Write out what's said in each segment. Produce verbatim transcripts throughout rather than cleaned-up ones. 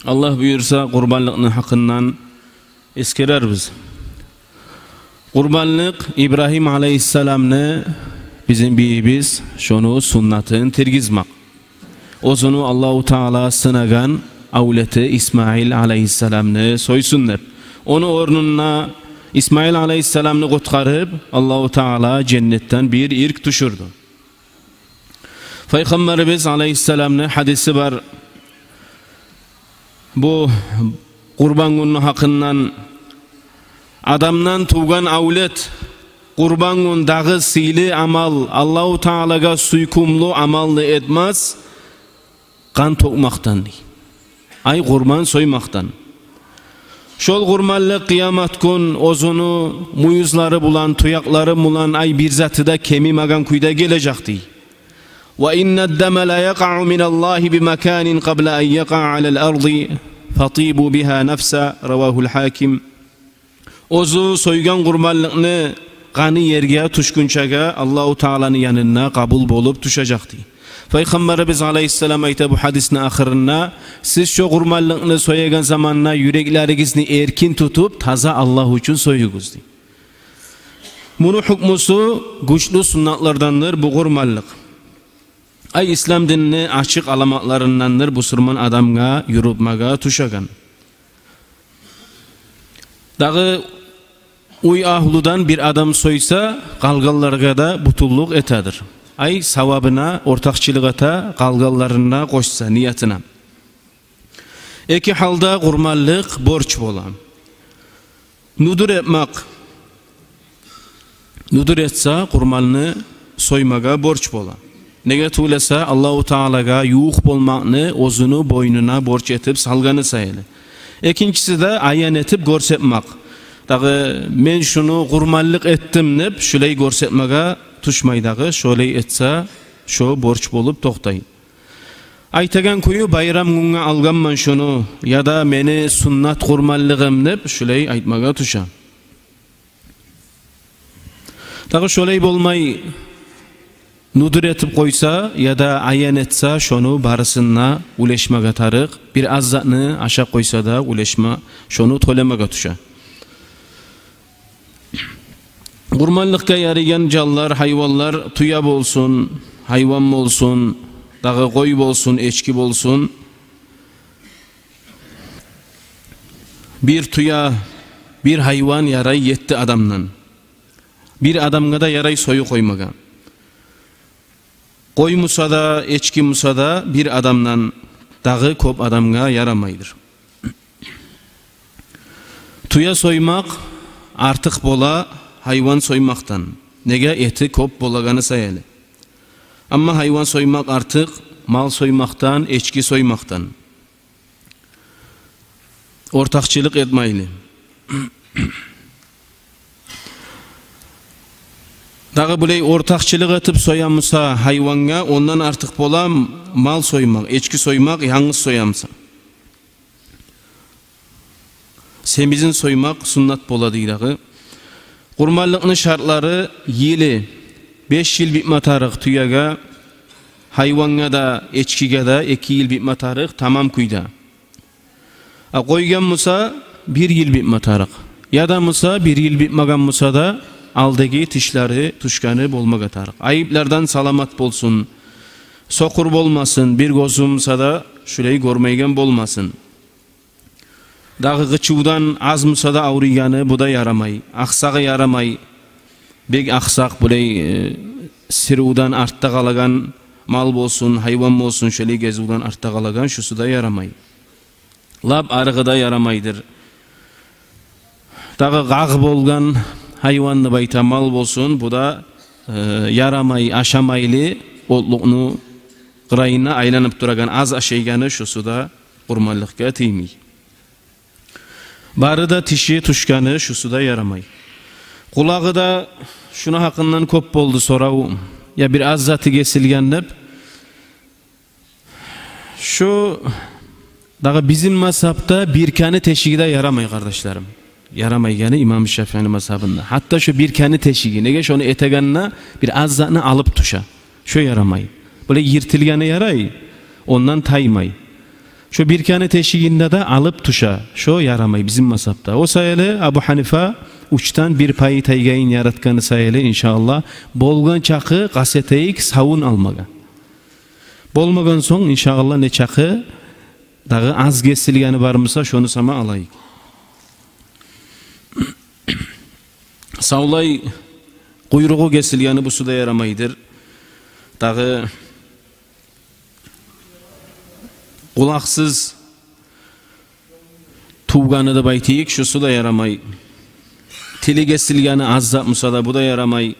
Аллагь буюрса, къурбанлыкъны гьакъындан эсгерербиз. Къурбанлыкъ Ибрагьим алайгьиссаламны, бизин бийибиз шону суннатын тиргизмек. Оьзюню Аллагьу Таала сынагъан авлети Исмаил алайгьиссаламны сойсун деп. Ону орнуна Исмаил алайгьиссаламны къутгъарып, Аллагьу Таала женнетден бир ирк тюшюрдю. Пайхаммарыбыз алайгьиссаламны гьадиси бар. Бу къурбан гюнню гьакъындан: адамдан тувгъан авлет къурбан гюн дагъы сыйлы амал, Аллагьу Таалагъа сюйкюмлю амалны этмес, къан тёкмекден, дей. Ай, къурбан соймакъдан. Шол къурбанлыкъ къыямат гюн оьзюню мюйюзлери булан, туякълары булан, ай, бир заты да кемимеген кюйде гележек, дей. وإن الدم ليقع من الله بمكان قبل أن يقع على الأرض فطيبوا بها نفسا. رواه الحاكم. Оьзю сойгъан къурбанлыкъны къаны ерге тюшгюнчеге Аллагьу Тааланы янында къабул болуп тюшежек, дей. Пайхаммарыбыз алайгьиссалам айта бу гьадисни ахырында: «Сиз шо къурбанлыкъны соягъан заманда юреклеригизни эркин тутуп, таза Аллагь учун союгъуз», дей. Муну гьукмусу гючлю суннатлардандыр бу къурбанлыкъ. Ай, ислам динни ачыкъ аламатларындандыр бусурман адамгъа юрютмеге тюшеген. Дагъы уьй агьлюден бир адам сойса, къалгъанлагъа да бютюнлюк этедир. Ай, савабына ортакъчылыкъ эте, къалгъанларын да къошса ниятына. Эки гьалда къурбанлыкъ борч бола. Нюдюр этмек. Нюдюр этсе, къурбанны соймагъа борч бола. Неге тюгюл эсе, Аллагьу Таалагъа ювукъ болмакъны оьзюню бойнуна борч этип салгъаны саялы. Экинчиси де аян этип гёрсетмек. Дагъы, мен шуну къурбанлыкъ этдим деп, шулай гёрсетмеге тюшмей дагъы, шолай этсе, шо борч болуп токътай. Айтагъан кюю, байрам гюнге алгъанман шуну, яда мени суннат къурбанлыгъым деп, шулай айтмагъа тюше. Дагъы шолай болмай, нюдюр этип къойса яда аян этсе, шону барысын да уьлешмеге тарыкъ. Бир аз затны ашап къойса да, уьлешме, шону тёлемеге тюше. Къурбанлыкъгъа ярайгъан жанлар, гьайванлар, тюе болсун, гьайван болсун, дагъы къой болсун, эчки болсун. Бир тюе, бир гьайван ярай етти адамдан. Бир адамгъа да ярай союп къоймагъа. Къой буса да, эчки буса да, бир адамдан, дагъы кёп адамгъа ярамайдыр. Тюе соймакъ артыкъ бола гьайван соймакъдан. Неге? Эти кёп болагъаны саялы. Амма гьайван соймакъ артыкъ мал соймакъдан, эчки соймакъдан. Ортакъчылыкъ этмейли. Дагъы булай ортакъчылыкъ этип соя буса гьайвангъа, ондан артыкъ бола мал соймакъ, эчки соймакъ, янгыз соя буса. Семизин соймакъ суннат бола дей дагъы. Къурбанлыкъны шартлары: йылы, беш йыл битме тарыкъ тюеге, гьайвангъа да, эчкиге де эки йыл битме тарыкъ тамам кюйде. А къойгъан буса, бир йыл битме тарыкъ. Яда буса, бир йыл битмеген буса да, алдагъы тишлери тюшгени болмагъа тарыкъ. Айыплардан саламат болсун, сокъур болмасын, бир гёзю буса да шулай гёрмейген болмасын. Дагъы къычывдан аз буса да аврыйгъаны, бу да ярамай. Акъсагъы ярамай. Бек акъсакъ, булай, э, сирувдан артда къалагъан мал болсун, гьайван болсун, шолай гезивден артда къалагъан, шусу да ярамай. Лап арыгъы да ярамайдыр. Дагъы къагъы болгъан гьайван деп айта, мал болсун, бу да, э, ярамай, ашамайлы, отлукъну къырыйына айланып турагъан, аз ашайгъаны, шусу да къурбанлыкъгъа тиймей. Бары да тиши тюшгени, шусу да ярамай. Къулагъы да, шуну гьакъындан кёп болду сорав, я бир аз заты гесилген деп. Шу дагъы бизин мазгьапда биркени тешиги де ярамай, къардашларым. Ярамай, яни имам Шафиини мазгьабында. Гьатта шу биркени тешиги, неге, шону этегенде бир аз затны алып тюше. Шо ярамай. Булай йыртылгъаны ярай, ондан таймай. Шо бирканы тешигинде де алып тюше. Шо ярамай бизин мазгьабда. О саялы Абу Гьанифа уьчден бир пайы тайгъанын яратгъаны саялы, иншааллагь, болгъан чакъы къаст этейик савун алмагъа. Болмагъан сонг, иншааллагь, не чакъы дагъы аз гесилгени бар буса, шону сама алайыкъ. Савлай къуйругъу гесилгени, бусу да ярамайдыр. Дагъы къулакъсыз тувгъаны деп айтайыкъ, шусу да ярамай. Тили гесилгени аз зат буса да, бу да ярамай.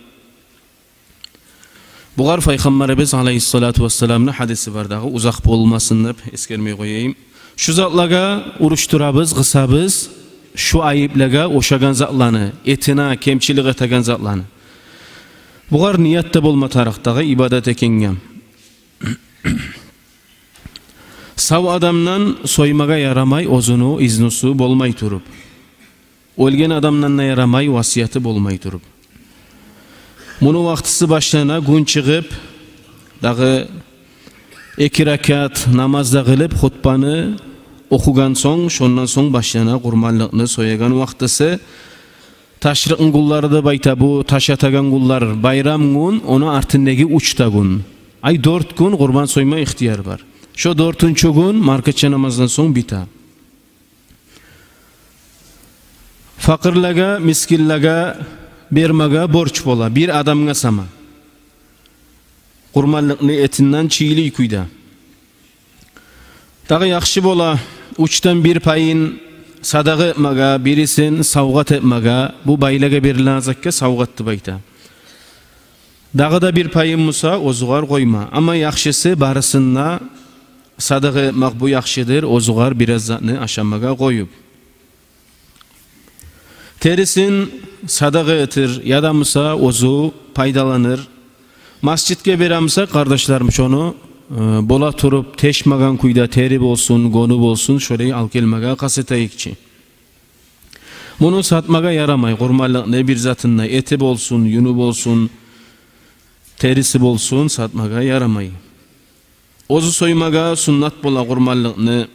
Бугъар Пайхаммарыбыз алайгьиссалату вассаламны гьадиси бар дагъы, узакъ болмасын деп эсгермей къояйым. Шу затлагъа урушдурабыз, къысабыз, шу айыплыгъа ошагъан затланы, этине кемчилик этеген затланы. Бугъар ният да болма тарыкъ дагъы, ибадат экенге. Сав адамдан соймагъа ярамай оьзюню изнусу болмай туруп. Оьлген адамдан да ярамай васияты болмай туруп. Муну вакътиси башлана гюн чыгъып, дагъы эки ракаат намаз да къылып, хутбаны охугъан сонг, шондан сонг башлана къурманлыкъны соягъан вакътиси. Ташрикъны гюнлери деп айта, бу таш атагъан гюнлер, байрам гюн, ону артындагъы уьч де гюн. Ай, дёрт гюн къурман сойма ихтияр бар. Шо дёртюнчю гюн маркача намаздан сонг бите. Факъырлагъа, мискинлеге бермеге борч бола, бир адамгъа сама. Къурманлыкъны этинден чийли кюйде. Дагъы яхшы бола уьчден бир пайын садагъа этмеге, бирисин савгъат этмеге, бу байлагъа берилген затгъа савгъат деп айта. Дагъы да бир пайын буса оьзюгъар къойма. Амма яхшысы барысын да садагъа этмек, бу яхшыдыр, оьзюгъар бираз затны ашамагъа къоюп. Терисин садагъа этер, яда буса оьзю пайдаланыр. Масжидге бере буса, къардашларым, шону, э, бола туруп, тешмеген кюйде, тери болсун, гёню болсун, шолай алып гелмеге къаст этейик чи. Муну сатмагъа ярамай, къурманлыкъны бир затын да, эти болсун, юню болсун, териси болсун, сатмагъа ярамай. Оьзю соймагъа суннат бола къурманлыкъны.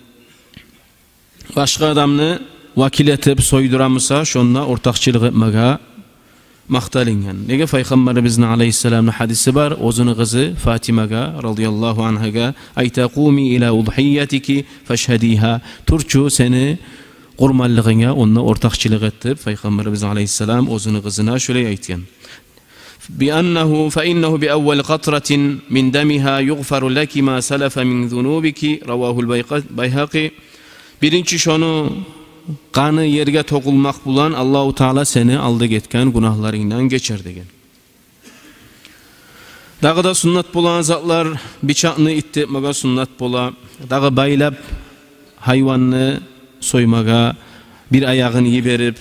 Башгъа адамны вакил этип сойдура буса, шонда ортакъчылыкъ этмеге макъталынгъан. Неге, Пайхаммарыбызны алайгьиссаламны гьадиси бар, оьзюню къызы Фатимагъа, радияллагьу ангьагъа, айта: «Къуми ила удгьиятики фашгьадигьа». Тур чу сени къурманлыгъынга, онда ортакъчылыкъ эт деп, Пайхаммарыбыз алайгьиссалам оьзюню къызына шолай айтгъан. بأنه، فإنه بأول قطرة من دمها يغفر لك ما سلف من ذنوبك، رواه البيق-، البيهقي. Биринчи шону къаны ерге тёгюлмек булан Аллагьу Таала сени алда гетген гюнагьларынгдан гечер деген. Дагъы да суннат болагъан затлар: бичакъны итти этмеге суннат бола, дагъы байлап гьайванны соймагъа, бир аягъын йиберип,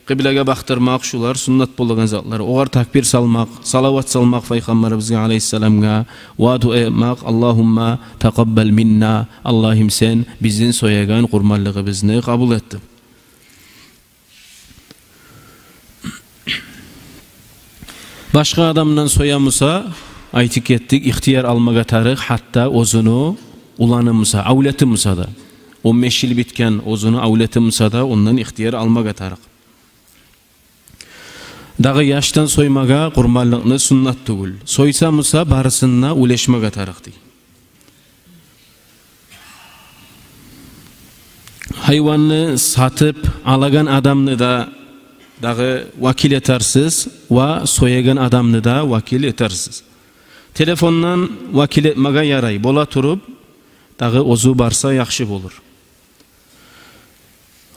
къыблагъа бакъдырмакъ, шулар суннат болагъан затлар. Огъар такбир салмакъ, салават салмакъ Пайхаммарыбызгъа алайгьиссаламгъа, ва дуа этмек: «Аллагьумма такъаббал минна», Аллагьым, сен бизин соягъан къурманлыгъыбызны къабул эт деп. Башгъа адамдан соя буса, айтып гетдик, ихтияр алмагъа тарыкъ, гьатта оьзюню уланы буса, авлети буса да. Он беш йыл битген оьзюню авлети буса да, ондан ихтияр алмагъа тарыкъ. Дагъы яшдан соймагъа къурманлыкъны суннат тюгюл. Сойса буса, барысын да уьлешмеге тарыкъ дей. Гьайванны сатып алагъан адамны да дагъы вакил этерсиз ва соягъан адамны да вакил этерсиз. Телефондан вакил этмеге ярай, бола туруп, дагъы оьзю барса яхшы болур.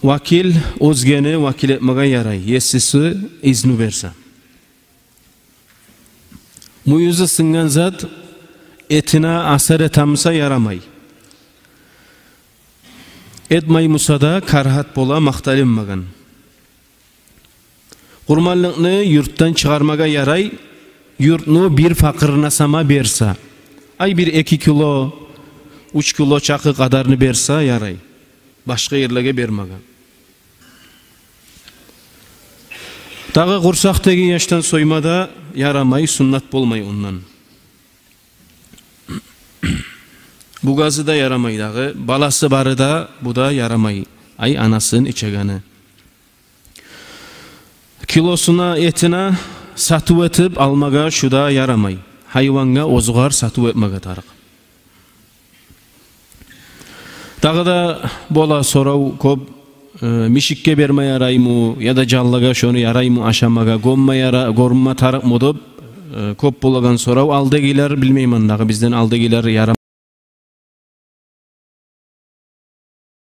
Вакил оьзгени вакил этмеге ярай, есиси изну берсе. Мюйюзю сынгъан зат этине асар эте буса, ярамай. Этмей буса да, карагьат бола, макъталынмагъан. Къурманлыкъны юртдан чыгъармагъа ярай, юртну бир факъырына сама берсе. Ай, бир эки кило, уьч кило чакъы къадарны берсе, ярай. Башгъа ерлеге бермеге. Дагъы къурсакъдагъы яшдан сойма да ярамай, суннат болмай ондан. бугъазы да ярамай дагъы, баласы бары да, бу да ярамай. Ай, анасын ичегени. Килосуна, этине сатыв этип алмагъа шу да ярамай. Гьайвангъа оьзюгер сатыв этмеге тарыкъ. Дагъы да бола сорав кёп, э, мишикге берме ярайму, яда жанлагъа шону ярайму ашамагъа, гёмме яра-, гёмме тарыкъму деп, э, кёп болагъан сорав. Алдагъылар, билмеймен дагъы, бизден алдагъылар ярам-